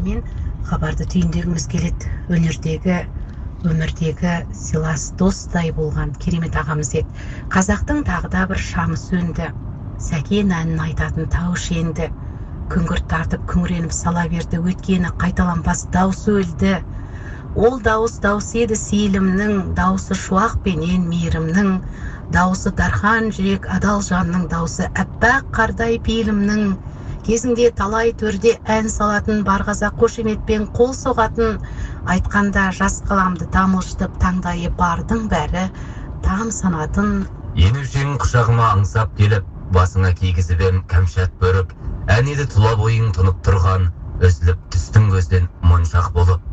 әнімен хабарды түйіндегіміз келеді. Өнердегі, өмірдегі сыйлас достай болған керемет ағамыз еді. Қазақтың тағы да бір шамы сөнді. Сәкен әнін айтатын тау шенді. Күңгірт тартып күңіреніп сала берді. Өткені қайталанбас дауыс өлді. Ол дауыс дауыс еді сейілімнің, дауысы шуақ пенен мейірімнің, дауысы дархан жүрек адал жанның, дауысы әппақ қардай пейілімнің. Кезінде талай төрде ән салатын, бар қазақ қошеметпен қол соғатын, айтқанда жас қаламды тамылжытып, таңдайы бардың бәрі там санатын. Енушең құшағыма аңсап келіп, басыңа кигізіп ем кәмшат бөрік, ән еді тұла бойың тұнып тұрған, үзіліп түстің көзден моншақ болып.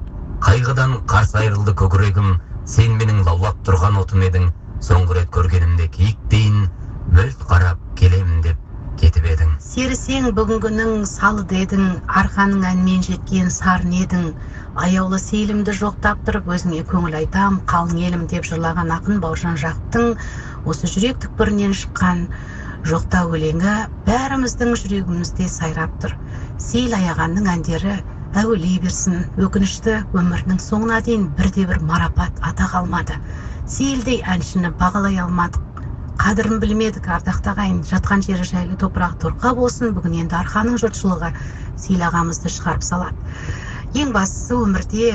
Қайғыдан қарсы айырылды көкірегім, сен менің лаулап тұрған отым едің, соңғы рет көргенімде киіктейін, мүлт қарап келемін деп кетіп едің. Серісең бүгінгінің салы дедің, арқаның әнмен жеткен сарын едің, аяулы сейілімді жоқтап тұрып, өзіңе көңіл айтам, қалың елім деп жырлаған ақын Бауыржан Жақыптың осы жүрек түкпірінен шыққан жоқтау өлеңі бәріміздің жүрегімізде сайрап тұр. Сейіл Аяғанның әндері әуелей берсін, өкінішті өмірінің соңына дейін бірде-бір марапат атақ алмады. Сейілдей әншіні бағалай алмадық, қадірін білмедік, ардақты ағайын. Жатқан жері жайлы топырақ торқа болсын. Бүгін енді арқаның жұртшылығы Сейіл ағамызды шығарып салады. Ең бастысы өмірде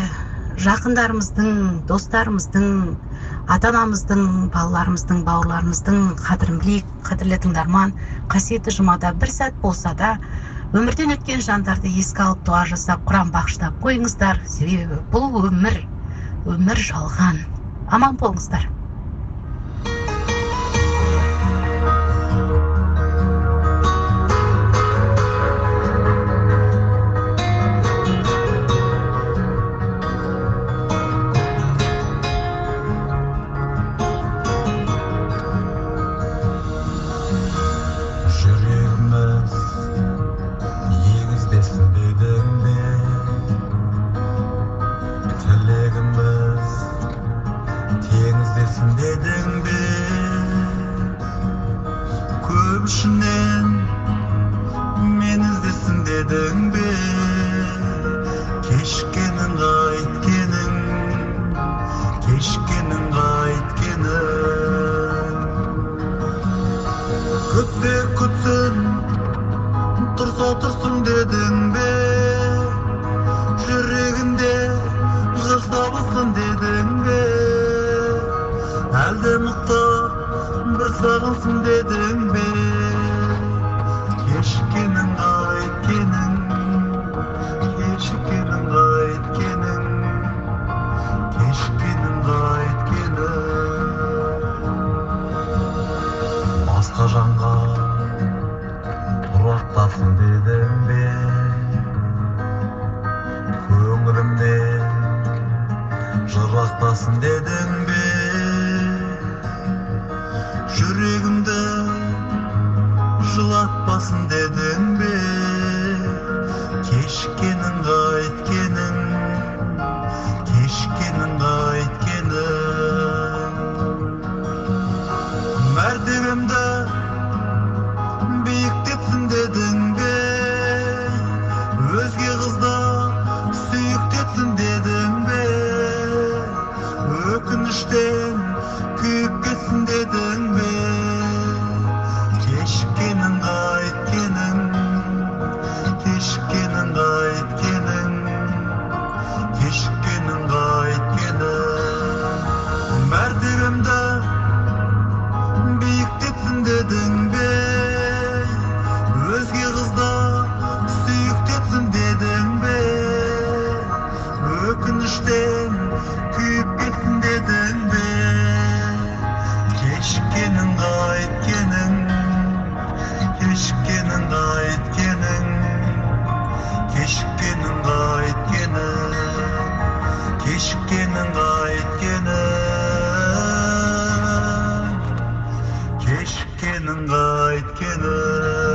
жақындарымыздың, достарымыздың, ата-анамыздың, балаларымыздың, бауырларымыздың қадірін білейік. Қадірлі тыңдарман, қасиетті жұмада бір сәт болса да өмірден өткен жандарды еске алып, дұға жасап, құран бағыштап қойыңыздар. Себебі бұл өмір, өмір жалған. Аман болыңыздар. Кешіккенің қайткенің.